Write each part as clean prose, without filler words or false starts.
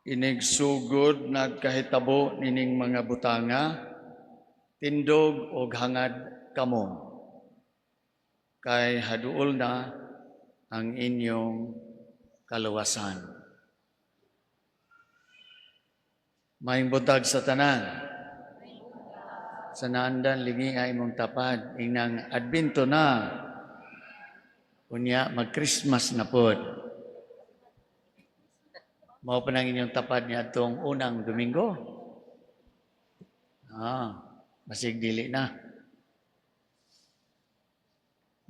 Inigsugod nagkahitabo nining mga butanga, tindog og hangad kamo. Kay haduol na ang inyong kaluwasan. Maayong buntag sa tanan. Sa naandan, lingi ay imong tapad, inang Adbento na. Unya mag-Christmas na pod. Mao pa nang inyong tapad niya atong unang Domingo. Ah, basig dili na.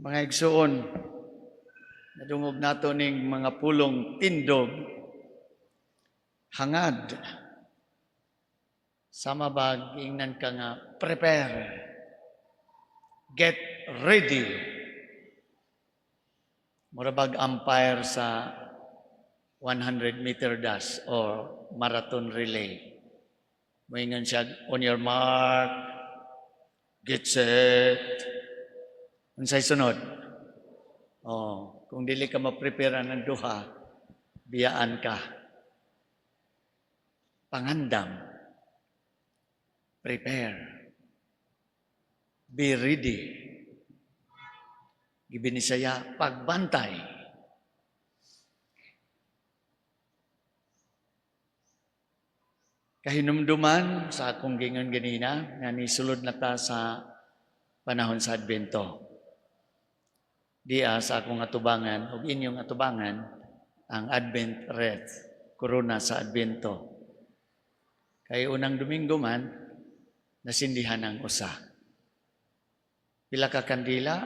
Mga igsuon, nadungog nato ning mga pulong tindog, hangad, sama bag ingnan ka nga prepare, get ready. Mura bag umpire sa 100-meter dash or marathon relay. Moingon siya, "On your mark, get set." Unsay sunod? Oh, kung dili ka ma-prepare ng duha, biyaan ka. Pangandam. Prepare. Be ready. Gibinisaya, pagbantay. Kahinumduman sa akong gingon ganina, nga nisulod na ta sa panahon sa Adbento. Diya sa akong atubangan ug inyong atubangan ang Advent wreath, korona sa Adbento. Kay unang Domingo man, nasindihan ang usa. Pila ka kandila?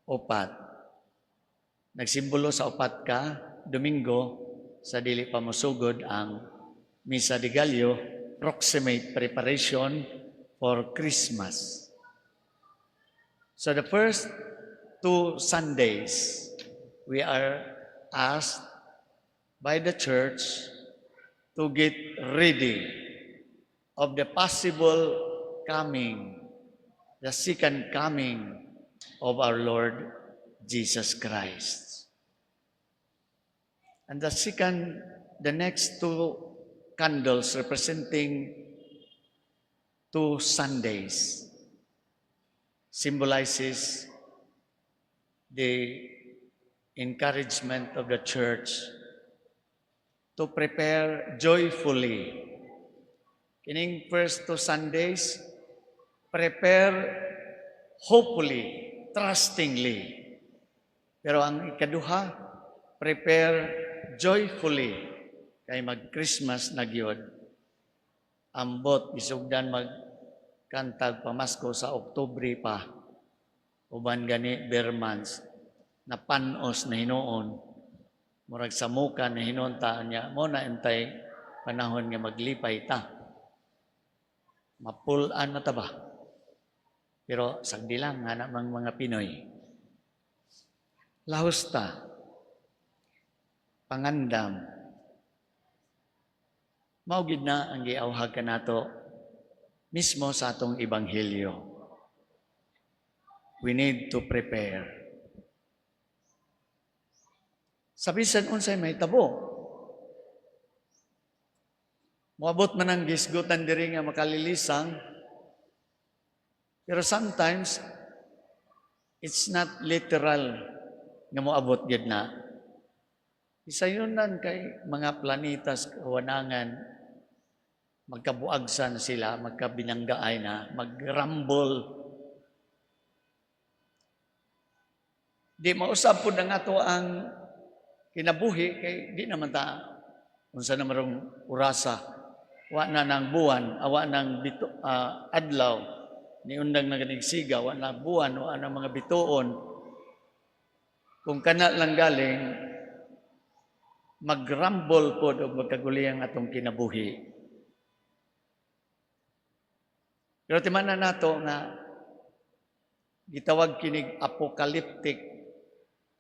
Upat. Nagsimbolo sa upat ka Domingo sa dili pa mosugod ang Misa de Gallo, proximate preparation for Christmas. So the first two Sundays, we are asked by the church to get ready of the possible coming, the second coming of our Lord Jesus Christ. And the next two candles representing two Sundays symbolizes the encouragement of the church to prepare joyfully. Kining first two Sundays, prepare hopefully, trustingly. Pero ang ikaduha, prepare joyfully kay mag-Christmas na gyud. Ambot isugdan magkantag pamasko sa Oktubre pa. Uban gani ber months na panos na hinuon. Murag samuka na hinuon ta niya mo na entay panahon nga maglipay ta. Mapulan na ta ba? Pero sagdi lang nga mang mga Pinoy. Lahos ta. Pangandam. Mao gid na ang giawhag kanato mismo sa atong ebanghelyo. We need to prepare. Sa bisan unsay mahitabo. Moabot man ang gisgutan diri nga makalilisang, pero sometimes it's not literal nga moabot gid na. Isayunan kay mga planetas kawanangan magkabuagsan sila, magkabinanggaay na, magrambol. Di mausab pud ang ato ang kinabuhi kay di naman ta unsa na marong urasa. Wa na nang buwan, awa nang bito, adlaw, niundang na ganig siga, wa na buwan, wa na mga bituon. Kung kana lang galing, magrambol pod og magkaguli ang atong kinabuhi. Pero timanan nato nga gitawag kinig apocalyptic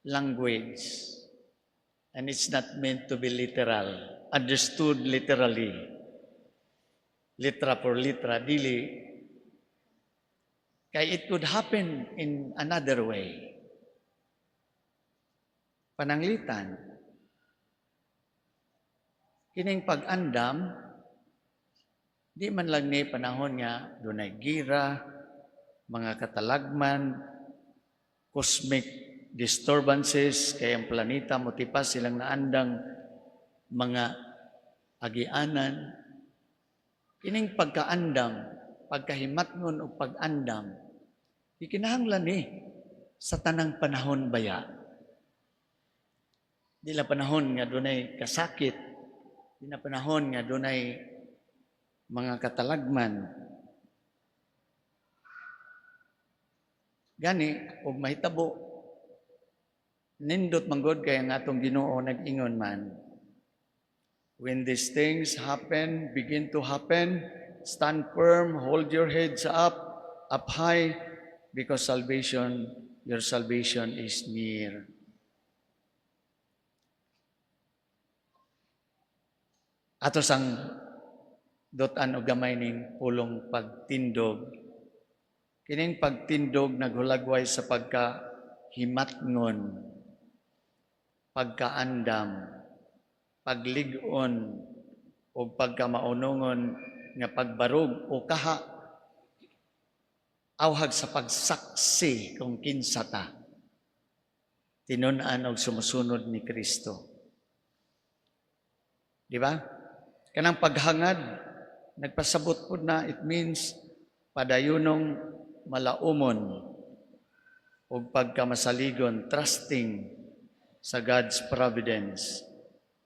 language. And it's not meant to be literal, understood literally. Litra por litra, dili. Kay it could happen in another way. Pananglitan, Kining pag-andam, di man lang ni panahon nga dunay gira, mga katalagman, cosmic disturbances, kay ang planeta motipas silang naandang mga agianan. Kining pagkaandam, pagkahimatngon o pag-andam, ikinahanglan ni sa tanang panahon baya. Di lang panahon nga dunay kasakit, di na panahon nga dunay mga katalagman. Gani, og mahitabo, nindot manggod kay ang atong Ginoo nag-ingon man, "When these things happen, begin to happen, stand firm, hold your heads up high, because salvation, your salvation is near." Ato sang dot-an og gamay ning pulong pagtindog. Kining pagtindog naghulagway sa pagkahimatngon, pagkaandam, paglig-on o pagkamaunongon nga pagbarog o kaha awhag sa pagsaksi kung kinsa ta, tinun-an og sumusunod ni Kristo. Di ba? Kanang paghangad, nagpasabot po na it means padayunong malaumon o pagkamasaligon, trusting sa God's providence.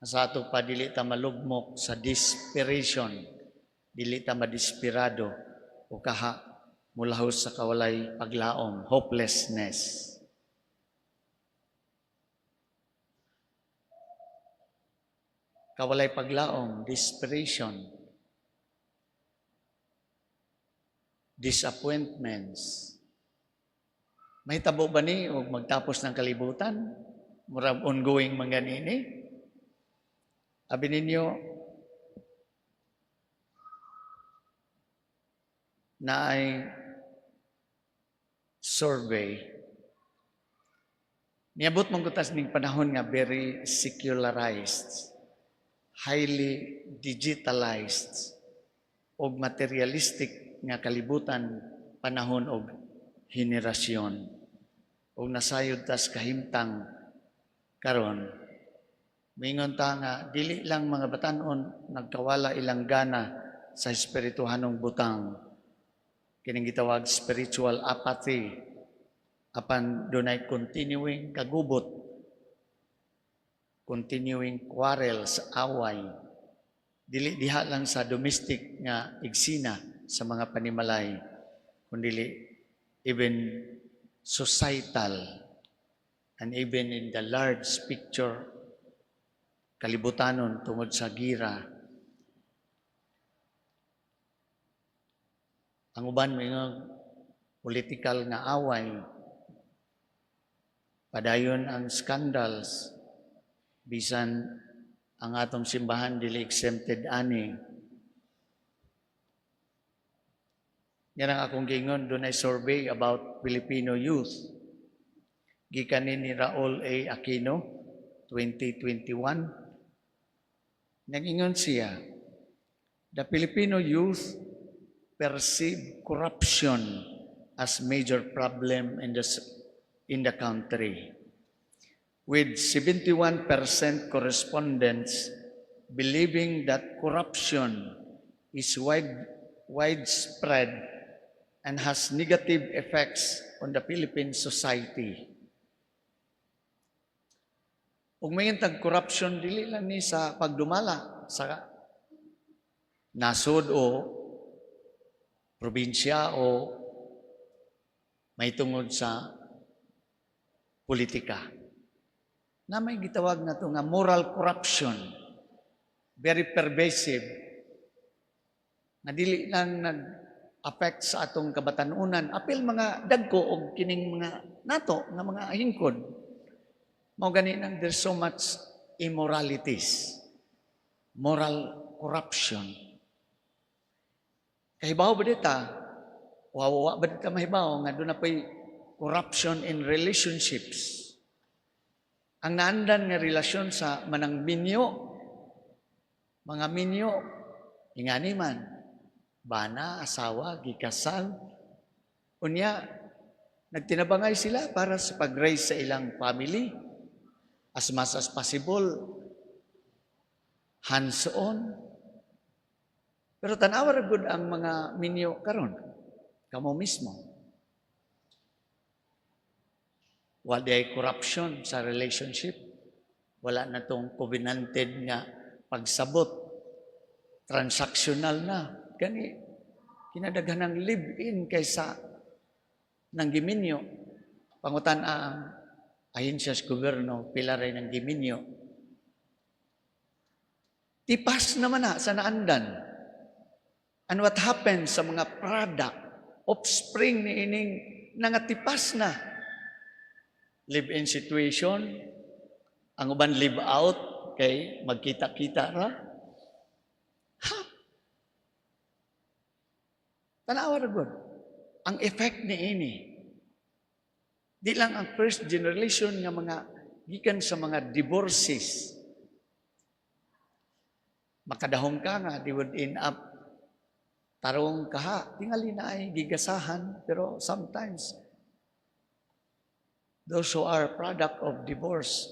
Sa ato pa, dili ta malugmok sa desperation, dili ta madesperado o kaha mulahos sa kawalay paglaom, hopelessness. Kawalay paglaom, desperation, disappointments. Mahitabo ba ni og magtapos ng kalibutan? Murag ongoing man gani ni. Abi ninyo, naay survey. Niabot man kutas ning panahon nga very secularized, highly digitalized, og materialistic nga kalibutan, panahon og henerasyon. Og nasayod tas kahimtang karon. Mingon ta nga dili lang mga batan-on nagkawala ilang gana sa espirituhanong butang. Kining gitawag spiritual apathy, apan dunay continuing kagubot, continuing quarrels, away. Dili diha lang sa domestic nga igsina sa mga panimalay, kundili even societal and even in the large picture kalibutanon tungod sa gira. Ang uban moingon political nga away, padayon ang scandals, bisan ang atong simbahan dili exempted ani. Yan ang akong giingon, dunay survey about Filipino youth. Gikan ni Raul A. Aquino, 2021. Nag-ingon siya, the Filipino youth perceive corruption as major problem in the country, with 71% correspondents believing that corruption is widespread and has negative effects on the Philippine society. Ug may tag corruption, dili lang ni sa pagdumala sa nasod o probinsya o may tungod sa politika. Na may gitawag na to nga moral corruption, very pervasive, nga dili lang nag-affect sa atong kabatanunan, apil mga dagko og kining mga nato nga mga hingkod. Mao gani nang there's so much immoralities, moral corruption. Kahibaw ba dita? Wawa ba dita mahibaw nga doon na pa'y corruption in relationships? Ang naandan nga relasyon sa manang minyo, Mga minyo, ingani man, bana, asawa, gikasal, unya, nagtinabangay sila para sa pag-raise sa ilang family as much as possible, hands-on. Pero tanawa ra gud ang mga minyo karon, kamo mismo. Wa diay corruption sa relationship. Wala na tong covenanted nga pagsabot. Transactional na. Gani, kinadaghan ng live-in kaysa nang giminyo. Pangutan ang ahensya sa gobyerno, pila rin ng giminyo. Tipas naman na sa naandan. And what happens sa mga product, offspring ni ining nangatipas na? Live-in situation, ang uban live out, kay magkita-kita ra. Ha? Tanawa ra gud. Ang effect ni ini. Di lang ang first generation nga mga gikan sa mga divorces. Makadahom ka nga, they would end up tarong kaha. Tingali na ay gigasahan, pero sometimes those who are product of divorce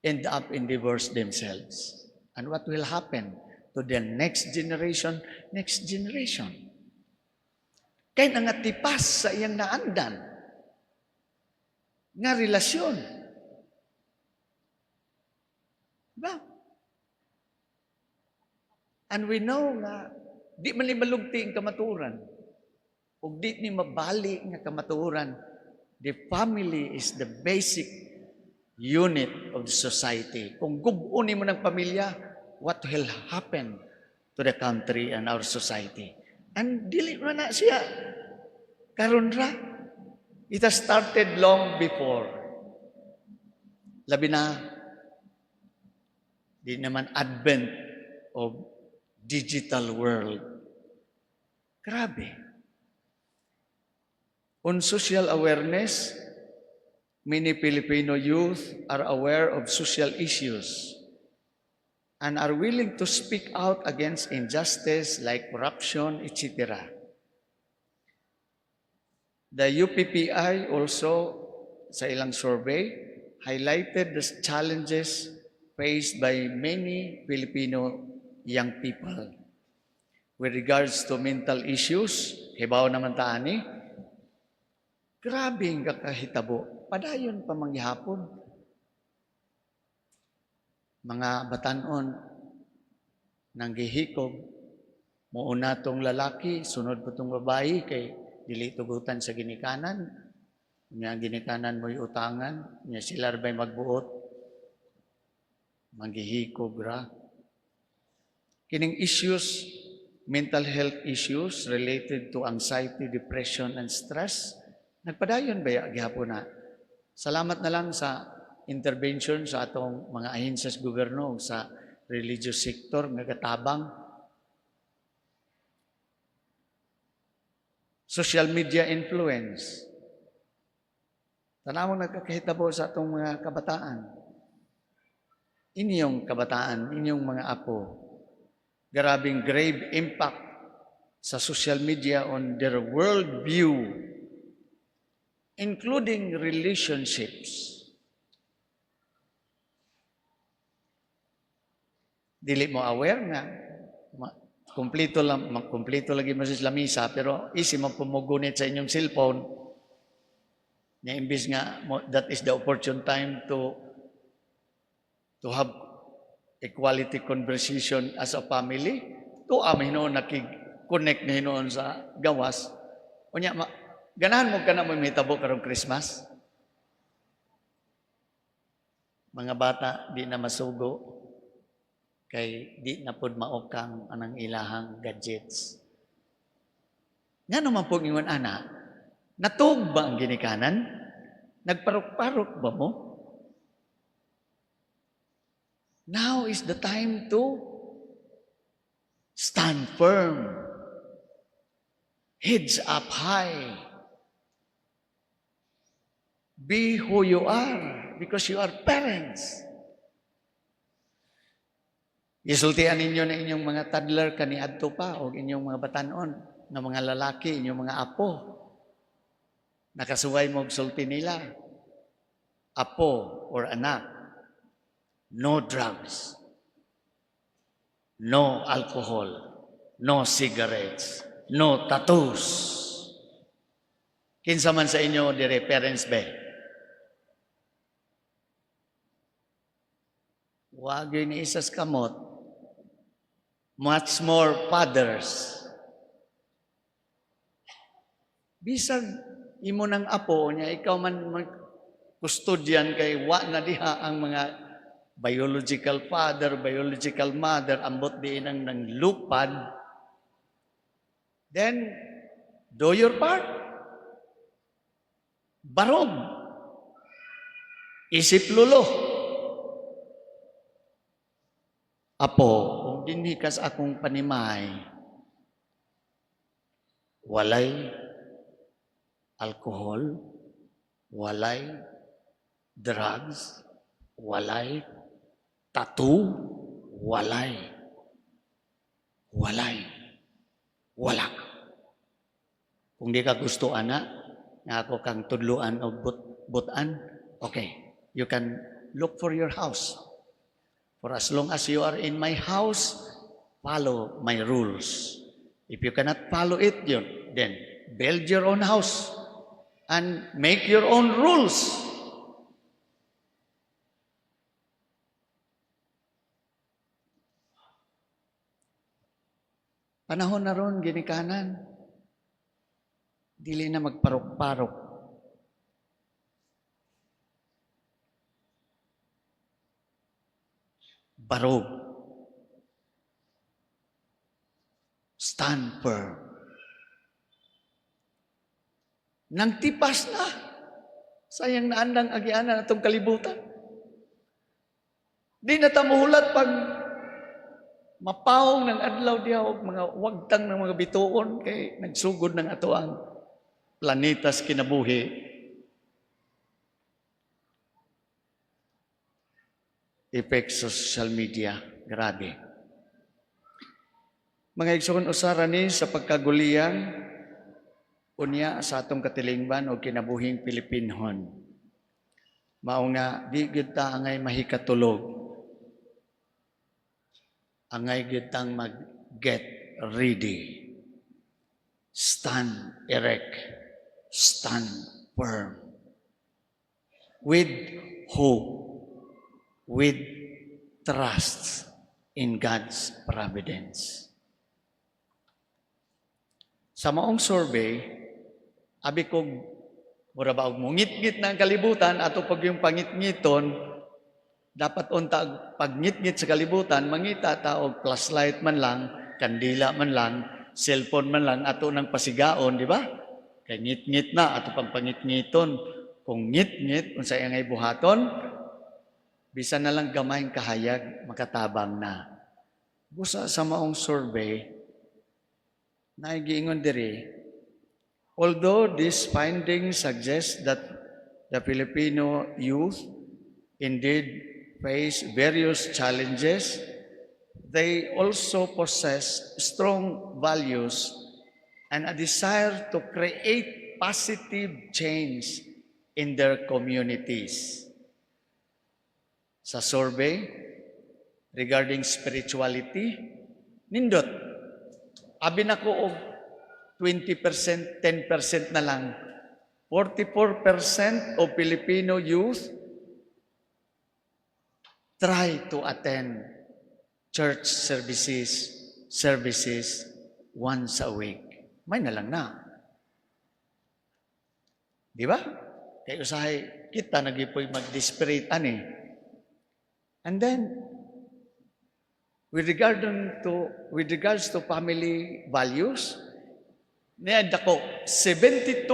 end up in divorce themselves. And what will happen to the next generation, next generation? Kay nangatipas sa iyang naandan nga relasyon. Diba? And we know nga di man ni malugti ang kamatuoran ug di ni mabali nga kamatuoran. The family is the basic unit of the society. Kung gub-on mo ng pamilya, what will happen to the country and our society? And dili man na siya karon ra. It has started long before. Labi na, di naman advent of digital world. Grabe. On social awareness, many Filipino youth are aware of social issues and are willing to speak out against injustice like corruption, etc. The UPPI also, sa ilang survey, highlighted the challenges faced by many Filipino young people. With regards to mental issues, hibaw naman ta ani, grabe ang kakahitabo. Padayon pa manggihapon. Mga batanon nang gihikob, muuna tong lalaki, sunod pa tong babae, kay dili tugutan sa ginikanan. Nya ang ginikanan mo'y utangan, nya sila ba'y magbuot? Manggihikob ra. Kining issues, mental health issues related to anxiety, depression, and stress, nagpadayon ba gihapon na? Salamat na lang sa intervention sa atong mga ahensya sa gobyerno ug sa religious sector nga gatabang. Social media influence. Tanawang nagkakahitabo sa atong mga kabataan. Inyong kabataan, inyong mga apo. Grabing grave impact sa social media on their world view, including relationships. Dili mo aware nga kumpleto lang, kumpleto lagi mo sa lamisa, pero easy man pumugunit sa inyong cellphone. Nga imbis nga that is the opportune time to have a quality conversation as a family, tuwa man hinuon nakig-connect na hinuon sa gawas. Unya, ganahan mo ka na mo mahitabo karong Christmas? Mga bata di na masugo kay di na pod maokang anang ilahang gadgets. Nga naman po ingon ana, natuog ba ang ginikanan? Nagparok-parok ba mo? Now is the time to stand firm. Heads up high. Be who you are because you are parents. Gisultian ninyo na inyong mga toddler kaniadto pa o inyong mga batanon nga mga lalaki, inyong mga apo. Nakasuway mo og sulti nila. Apo or anak, no drugs, no alcohol, no cigarettes, no tattoos. Kinsa man sa inyo dire parents be? Wa gyud ni isas kamot, much more fathers. Bisag imo ng apo niya, ikaw man custodian kay wa na diha ang mga biological father, biological mother, ambot diin ang nang lupad, then do your part. Barog. Isip lulo. Apo, kung dinhi kas akong panimay, walay alcohol, walay drugs, walay tattoo, walay. Walay. Wala. Kung di ka gusto, ana, nga ako kang tudluan og butan, okay, you can look for your house. For as long as you are in my house, follow my rules. If you cannot follow it, yun, then build your own house and make your own rules. Panahon na ron, ginikanan. Dili na magparok-parok. Barog. Stand firm. Nang tipas na. Sayang na andang agianan atong kalibutan. Di na ta muhulat pag mapawong ng adlaw diha og mga wagtang ng mga bituon kay nagsugod ng ato ang planeta sa kinabuhi. Effect sa social media, grabe. Mga igsoon, usara ni sa pagkaguliyang unya sa atong katilingban o kinabuhing Pilipinhon. Mao nga di gyud ta angay mahikatulog. Angay gyud tang mag-get ready. Stand erect. Stand firm. With hope. With trust in God's providence. Sa maong survey, abi kog mura ba og mungitngit na ang kalibutan ato pag yung pangitngiton, dapat unta pagngitngit sa kalibutan mangita ta og flashlight man lang, kandila man lang, cellphone man lang ato nang pasigaon, di ba? Kay ngitngit na ato pang pangitngiton. Kung ngitngit unsay angay buhaton, bisan na lang gamay kahayag makatabang na. Busa sa maong survey, naigiingon diri, although this finding suggests that the Filipino youth indeed face various challenges, they also possess strong values and a desire to create positive change in their communities. Sa survey regarding spirituality, nindot. Abi na ko og 20%, 10% na lang. 44% of Filipino youth try to attend church services once a week. May na lang na. Di ba? Kaya usahay kita nagipoy mag-desperate ani. And then, with regards to family values, niya dako 72%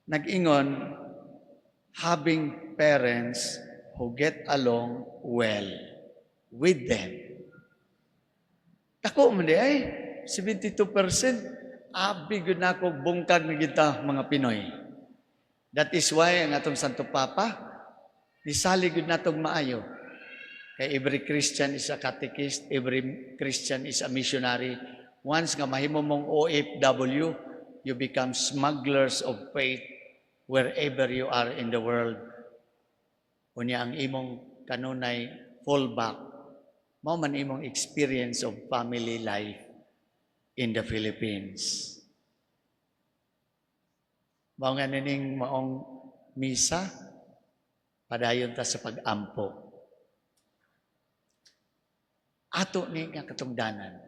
nag-ingon having parents who get along well with them. Dako man di ay 72%, abi gyud nako bungkag na kita mga Pinoy. That is why ang atong Santo Papa nisalig gyud natong maayo. Kay every Christian is a catechist, every Christian is a missionary. Once nga mahimo mong OFW, you become smugglers of faith wherever you are in the world. Unya ang imong kanunay fallback, mao man imong experience of family life in the Philippines. Mao nga nining maong misa, padayon ta sa pag-ampo. Ato ni nga katungdanan.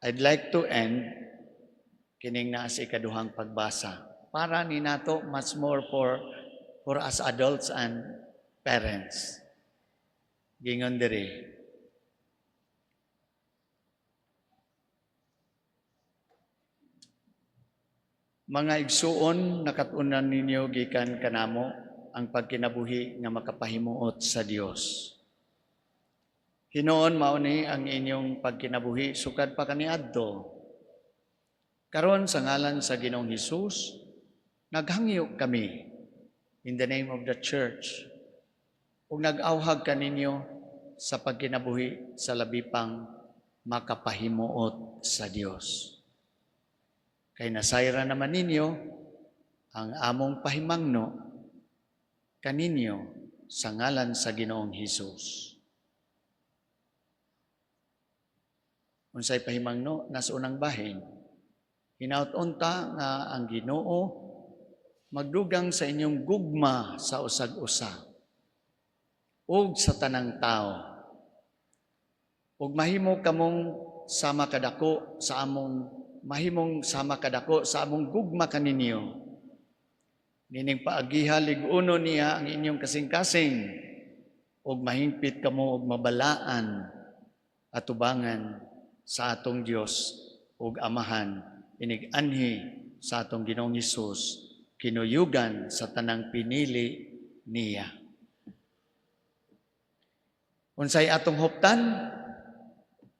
I'd like to end kining naa sa ikaduhang pagbasa. Para ni nato, much more for us adults and parents. Gingon diri. Mga igsuon, nakat-unan ninyo gikan kanamo ang pagkinabuhi nga makapahimuot sa Dios. Hinuon mao ni ang inyong pagkinabuhi sukad pa kaniadto. Karon, sa ngalan sa Ginoong Hesus, naghangyo kami in the name of the church ug nag-awhag kaninyo sa pagkinabuhi sa labi pang makapahimuot sa Dios. Kay nasayra naman ninyo ang among pahimangno kaninyo sa ngalan sa Ginoong Hesus. Unsay pahimangno nasa unang bahin? Hinaut unta nga ang Ginoo magdugang sa inyong gugma sa usag-usa ug sa tanang tao. Ug mahimo kamong sama kadako sa among mahimong sama kadako sa among gugma kaninyo. Nining paagiha, lig-uno niya ang inyong kasing-kasing ug mahingpit kamo og mabalaan atubangan sa atong Dios ug Amahan inig-anhi sa atong Ginoong Hesus, kinuyugan sa tanang pinili niya. Unsay atong huptan?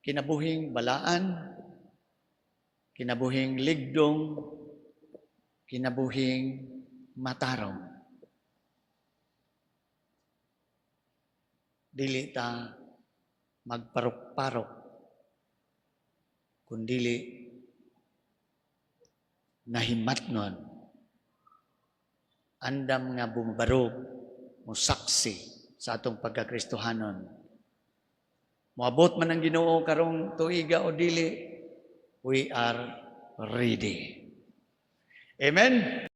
Kinabuhing balaan, kinabuhing ligdong, kinabuhing matarong. Dili ta magparok-parok, kundili nahimatnon. Andam nga bumabarog, musaksi sa atong pagkakristohanon. Moabot man ang Ginoo karong tuiga o dili, we are ready. Amen.